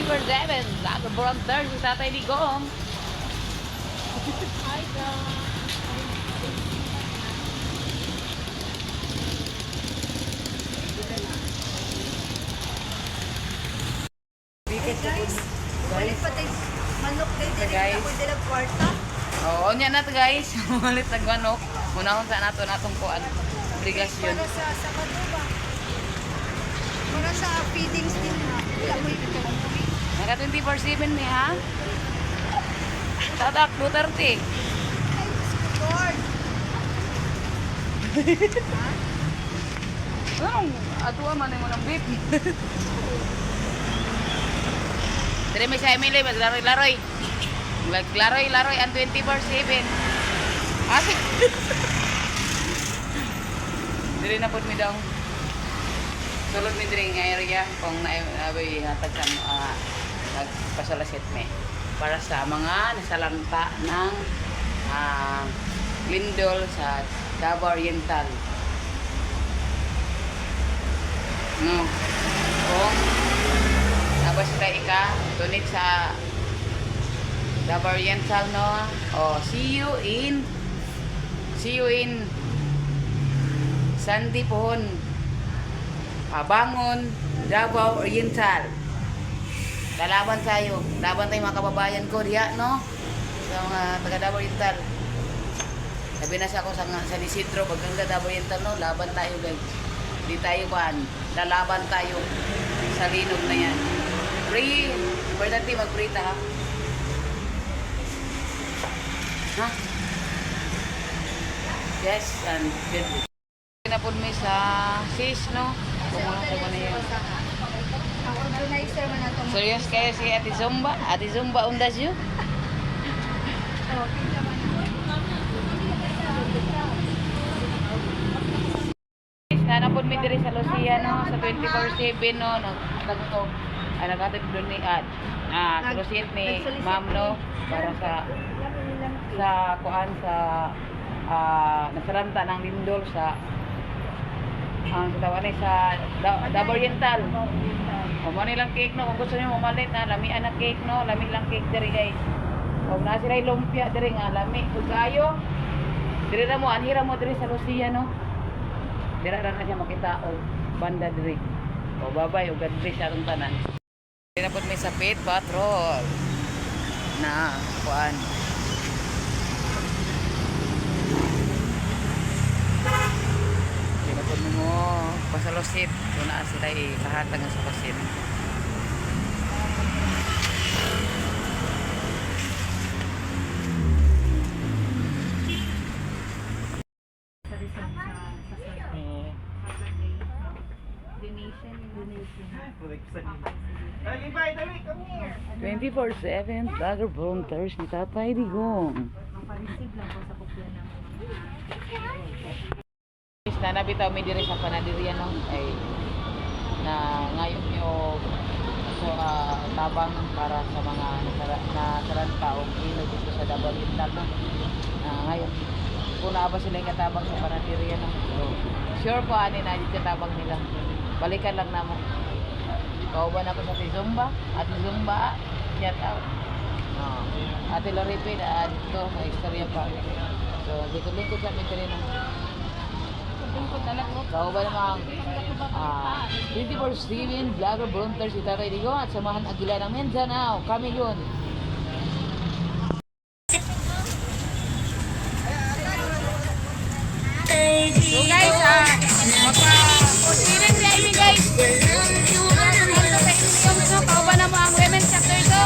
24/7 Vlogger Volunteer si Tatay Digong. Hi guys. Guys, balik pa tayo manok day dili Guys. na ko dila kwarta. Oo, nya na to, guys. Malit nagmanok. Munahon sa nato natong kuan. Obligasyon. Para sa Sabado ba? Para sa feedings din na. Wala mo ito. Naka 24/7 mi ha. Tatak Duterte. Ay, Diyos ko, Lord. Anong atua man mo ng beef? Dire may sa Emily maglaroy-laroy. Maglaroy-laroy ang 24/7. Asa? Dire na pud mi daw. Sulod mi dire nga area kung naabay hatag sa nagpasalasit mi para sa mga nasalanta ng lindol sa Davao Oriental. No. Kung tapos sila ika donate sa Davao Oriental, no. Oh, see you in Sandy Pohon. Pabangon, Davao Oriental. Lalaban tayo. Laban tayo, mga kababayan ko diya, no? Sa mga taga Davao Oriental. Sabi na sa ako sa San Isidro, pagkanga Davao Oriental, no? Laban tayo, guys. Di tayo kuan. Lalaban tayo sa linog na yan. Pray. Importante mag-pray ta, ha? Ha? Yes, and good. Pinapun mi sa sis, no? Pumunta ko na yun. Ang organizer man ato. Serious kayo si Ate Zumba? Ate Zumba undas you? Oh, kinsa man Nanapod mi diri sa Lucia, no, sa 24/7, no, nagtagtog ay naghatag doon ni at solicit ni Nagsolicit ma'am, no, para sa kuan sa nasaranta ng lindol sa ang sa tawag ni sa Davao Oriental. O mo nilang cake, no, kung gusto niyo mamalit na lamian na cake, no, lami lang cake diri, guys. Og naa sila lumpia diri nga lami pud kaayo. Diri ra mo, anhira mo diri sa Lucia, no. Dira ra na siya makita og banda diri. O babay og God bless sa atong tanan. Diri na pud may sa Pet Patrol. Na kuan. Diri na pud mo pasalosit kung naa sila ikahatag ang salosit. Donation. Donation. Dali, dali, come here. 24/7 Vlogger Volunteers ni Tatay Digong. Mapareceive lang ko sa kopya ng Nanabitaw mi diri sa panaderia, no, ay na ngayon yo so tabang para sa mga nasaranta o ino dito sa Davao Oriental, no. Na ngayon kung naa ba sila katabang sa panaderia, no. So, sure ko ani na dito katabang nila. Balikan lang namo. Kauban ako sa Ate Zumba, Ate Zumba, shout out. No. Ate Loripe na dito sa istorya pa. So, dito lingkod sa amin diri, no. Kauban namang 24/7 Vlogger Volunteer si Tatay Digong at samahan Agila ng Mindanao. Kami yun. So guys, magpa-posirin si Amy, guys. Kauban na mo ang women's chapter ito.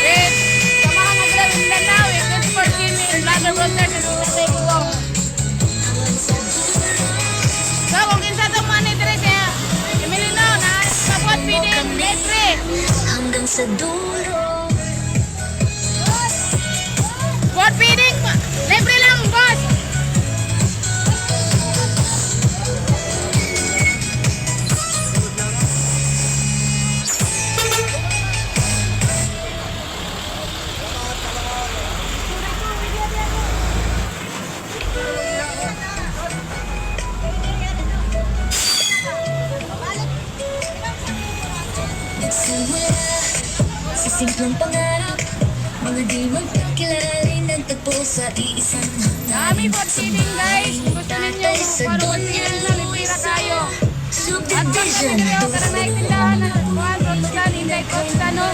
With samahan Agila ng Mindanao. 24/7 Vlogger Volunteer si Tatay Digong. So, kung kinsa itong money diri siya, Emilino, na support feeding, libre. Hanggang sa dulo. Support feeding, libre lang, boss. Nagsimula sa simpleng pangarap, mga di magkakilala'y nagtagpo sa iisang Dami po feeding, guys. Kung gusto ninyo sa para Doña na libre kayo. At pag Subdivision. kami diri karang naintindahan na kuan Rotulan, Inday Costa, no.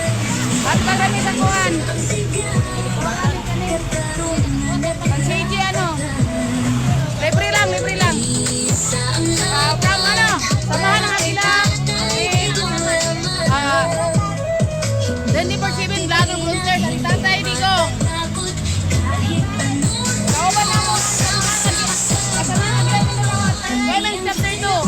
At pag kami sa kuan, Ang sigaw, katarungan at Pansiji ano. Libre lang, libre lang. isa ang From ano, samahan ang Agila. 24/7 vlogger volunteers ang Tatay Digong. takot kahit anong Kauban na mo. Kasamahan ang Agila Mindanao. Women's Chapter 2.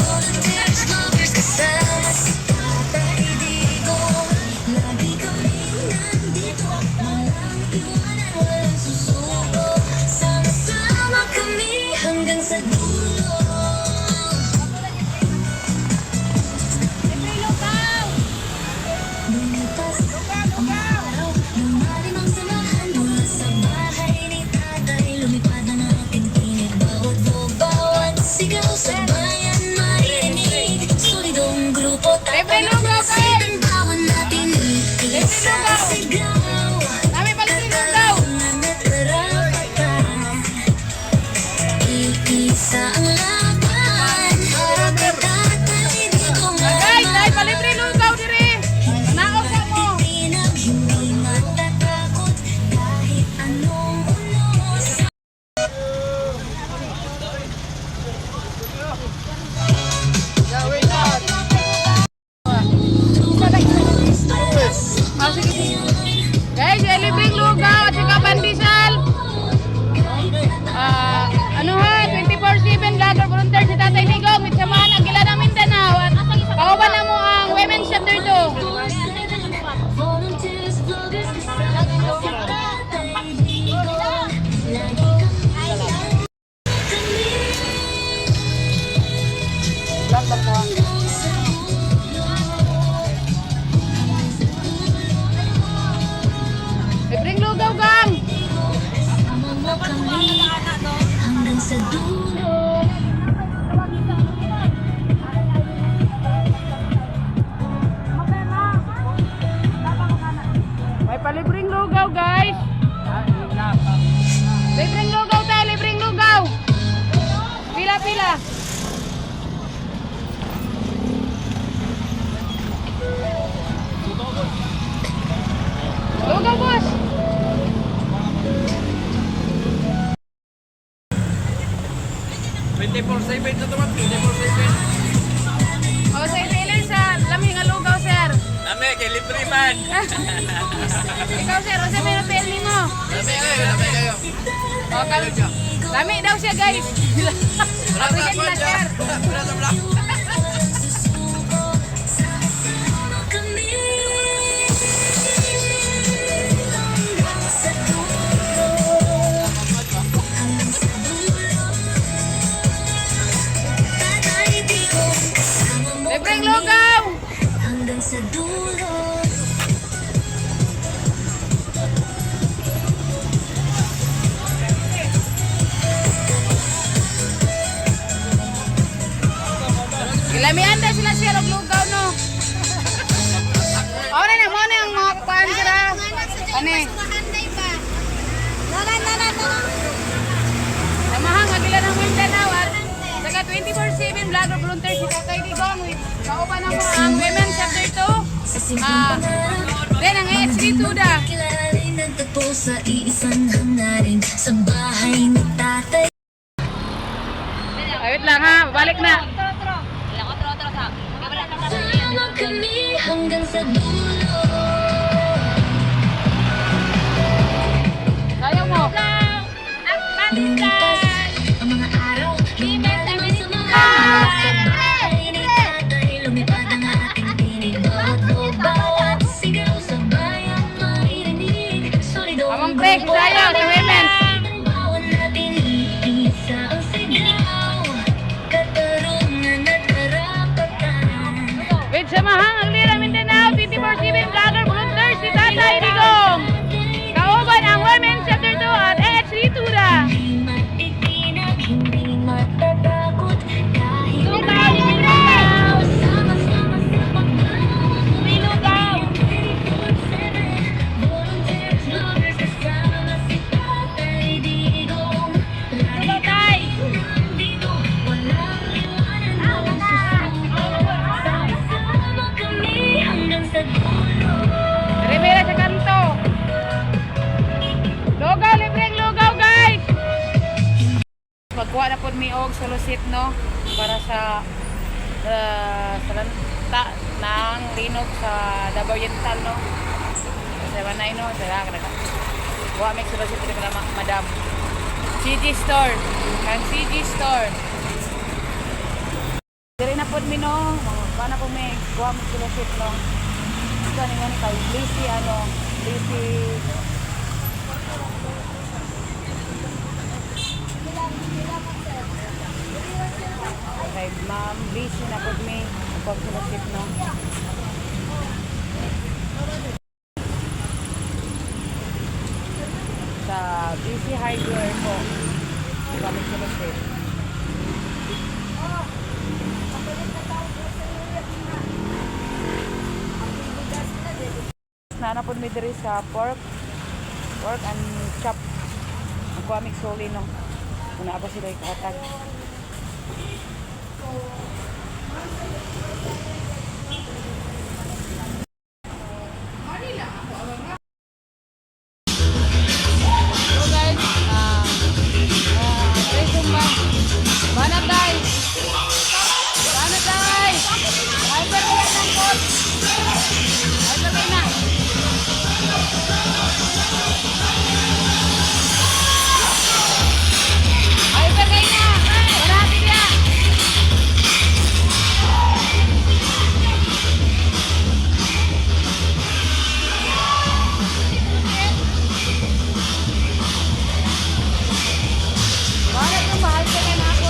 Volunteers, lovers, kasama si Tatay Digong. Lagi kaming nandito, walang iwanan, walang susuko. Sama-sama kami hanggang sa dulo. Libre lugaw. Lumipas ang araw, lumalim ang samahan mula sa bahay ni tatay. Lumipad ang ating tinig, bawat buog, bawat sigaw sa bayan marinig. Solidong grupo, Libre lugaw, guys! tatanong bawat natin Libre sa lugaw! sigaw. Dami pala lugaw. Katarungan at karapatan, iisa ang laban. Para kay tatay, di ko Guys, dahil palibre lugaw dire. Naog sa mo. Tinag, hindi matatakot kahit anong unos. Ah, sige, sige. Guys, may libreng lugaw at saka pandesal. Ano ha, 24/7 vlogger volunteer si Tatay Digong with samahan ang Gila ng Mindanao at kauban na mo ang Women's Chapter 2. Volunteers, vloggers, kasama si Tatay Digong. Lagi kami, kami hanggang sa dulo. Libreng lugaw, gang! Kasama mo kami hanggang sa dulo. May palibreng lugaw, guys. Libreng lugaw tayo, libreng lugaw. Pila, pila. Lugaw, boss. 24/7 sa tumat, 24/7. O, sa Taylor sa lami nga lugaw, sir. Dami, kay libre man. Ikaw, sir, o sa may PL mo. Dami kayo, dami kayo. O, lami daw siya, guys. Appreciate na, sir. Wala sa vlog. Susuko, sama-sama kami hanggang sa dulo. Hanggang sa dulo. Tatay Digong, kasama mo Libreng kami lugaw. hanggang sa dulo. Gilamian daw sila sir og lugaw no. Ora na mo na ang mga kuan sir ah. Ani. Nara, nara, nara. Samahang agila ng Mindanao at saka 24/7 vlogger volunteer si Tatay Digong with kauban ang mga ang Women Chapter 2. Sa simpleng pangarap, Then ang AHD 2 da. kilala'y nagtagpo sa iisang hangarin sa bahay ni tatay. Ay, wait lang ha, balik na. Sama kami hanggang sa dulo. Kaya mo. Lumipas ang mga araw, lumalim ang samahan. Sa bahay ni tatay, lumipad ang ating tinig. Bawat buog, bawat sigaw sa bayan maririnig. Solidong Amang pre, grupo, sayo sa women. ang bawat natin, iisa ang sigaw. Katarungan at karapatan. With samahang Aglira Mindanao 24/7 vlogger volunteer si Tatay Digong. Kauban ang Women Chapter 2 at AHD 2 da. Hindi matitinag, hindi matatakot kahit Lugaw, libre! Sama-sama sa pagbabago. mi og solicit, no, para sa sa lanta ng linog sa Davao Oriental, no. Sa Banay, no, sila kada. Kuha mi solicit diri kala Madam. CG Store. Kan CG Store. Diri na pod mi, no, mga na po mi kuha mi solicit, no. Ito ni nga ni kay Lizzy ano, Lizzy. Kay Ma'am Lizzy na pod mi pag solicit, no. Sa BC Hardware po. Kami solicit. Nana pod mi diri sa pork and chop. Ang kuha mig suli, no. Una pa sila ikahatag. So guys, try sumba. Banat day! Banat day! Hyper kayo ng pot! Hyper kayo na! Hyper kayo na! Banati niya! Banat yung mahal ka na ako.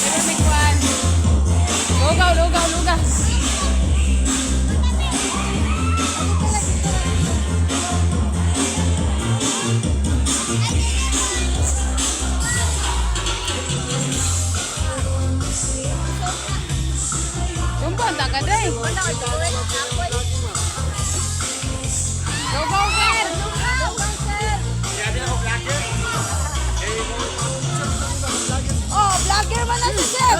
Pero may kwan. Lugaw, lugaw, lugaw. Sumpah tak kadai. Go go, sir. Oh, vlogger man na si sir.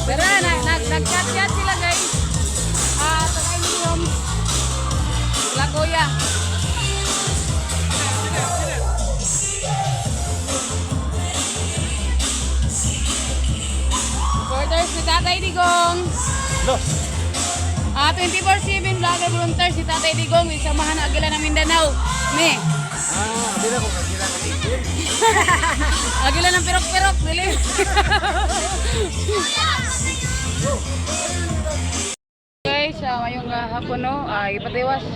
Tara, nag nag nag-chat-chat sila, guys. Ah, sa kay Homes. Sila kuya. Supporters ni Tatay Digong. Ah, 24/7 vlogger volunteer si Tatay Digong, yung samahan na Agila ng Mindanao. Me. Ah, abi na ko kagila ka dito. Agila ng pirok-pirok, dili. Guys, ngayong hapon, no, ipatiwas.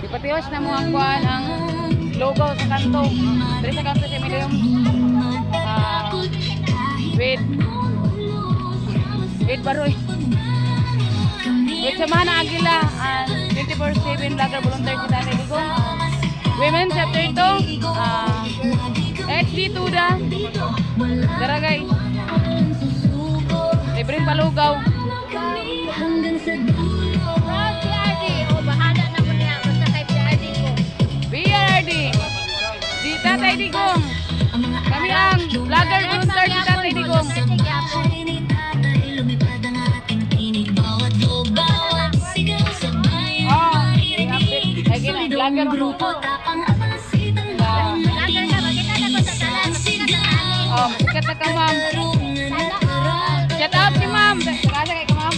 Ipatiwas na mo ang kuan ang logo sa kanto. Diri sa kanto sa Emilio. With Baroy. With samahan ng Agila and 24/7 vlogger volunteer si Tatay Digong. Women chapter 2, HD Tuda. Tara, guys. Libreng palugaw. Proud PRD. O, bahala na mo niya. Basta kay PRD ko. BRD. Di Tatay Digong. Kami ang vlogger volunteer si Tatay Digong. Duterte gyapon. Oh, i-update. Ay, gina, vlogger mo. Vlogger ka. Makita na ko sa talan. Makita sa ali. Oh, masikat na ka, ma'am. Sana all. Shout out si ma'am. Kasa kay ka, ma'am.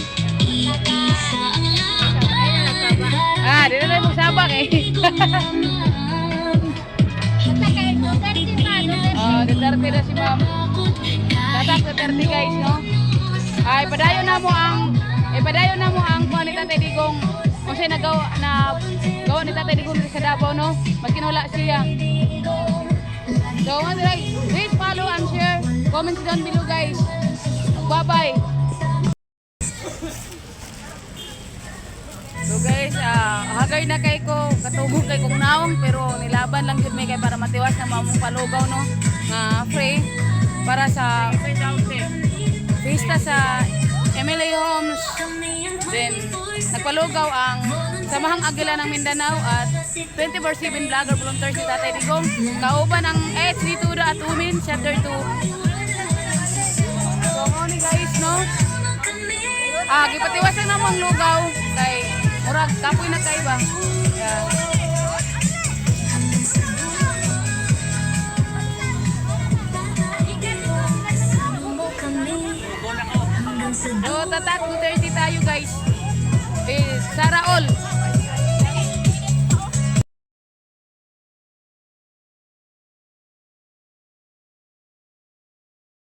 Ah, dito na yung sabak eh. Basta kay Duterte ma. Duterte. Oh, Duterte na si ma'am. Tatak Duterte, guys, no? Ay, padayon na mo ang kuha ni Tatay Digong. Kung siya nagawa na gawa ni Tatay Digong diri sa Davao, no? Maskin wala siya. So, one like, please follow and share. Comments down below, guys. Bye-bye. So guys, hagay na kay ko, katubog kay kong naong, pero nilaban lang gyud mi kay para matiwas na mamong palugaw, no, nga free para sa fiesta sa MLA Homes. Then nagpalugaw ang Samahang Agila ng Mindanao at 24/7 vlogger volunteer si Tatay Digong. Kauban ang HD Tuda at Women Chapter 2. So, mao ni, guys, no? Ah, gipatiwas lang namang lugaw kay murag kapoy na kay ba. Yeah. Hanggang sa dulo. Kasama mo kami hanggang sa So, tatak 2:30 tayo, guys. Eh, Sara all.